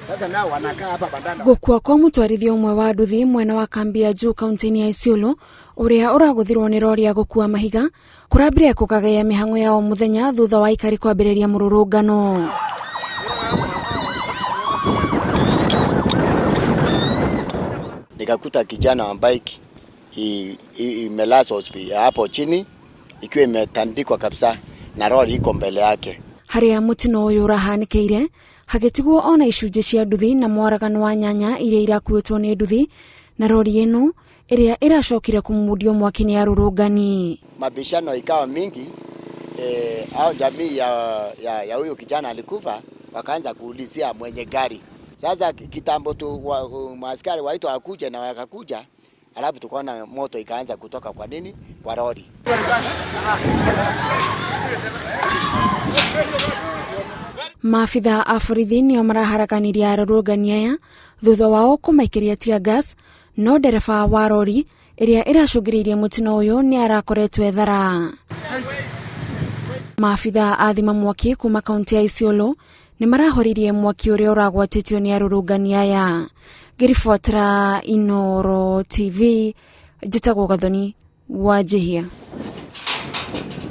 Sasa nao wanakaa hapa badala Gũkua kwa mũtwarithia ũmwe wa nduthi mwena wa kambi ya juu kaunti-inĩ ya Isiolo ũrĩa ũragũthirwo nĩ rori ya gũkua mahiga kũrambire kũgagaya mĩhang'o ya o mũthenya thutha wa aikari kwambĩrĩria mũrũrũngano. Nikakuta kijana wa bike imelazwa hapo chini ikiwa imetandikwa kabisa na lori iko mbele yake. Harĩa mũtino ũyũ ũrahanĩkĩire hagĩtigwo ona icunjĩ cia nduthi na mwaragano wa nyanya iria irakuĩtwo nĩ nduthi na rori ĩno ĩrĩa ĩracokire kũmundio mwaki nĩ arũrũngani. Mabishano ikawa mingi au jamii ya huyo kijana alikufa, wakaanza kuulizia mwenye gari. Sasa kitambo tu maaskari waitwa wakuje na wakakuja, alafu tukaona moto ikaanza kutoka kwa nini? Kwa lori. Maabitha a borithi nĩo maraharaganirie arũrũngani aya thutha wao kũmaikĩria tear gas, no ndereba wa rori ĩrĩa ĩracũngĩrĩirie mũtino ũyũ nĩ arakoretwo ethara. Maabitha a thima mwaki kuma kaunti ya Isiolo nĩ marahoririe mwaki ũrĩa ũragwatĩtio nĩ arũrũngani aya. Ngĩribotera Inooro TV, njĩtagwo Gathoni wa Njihia.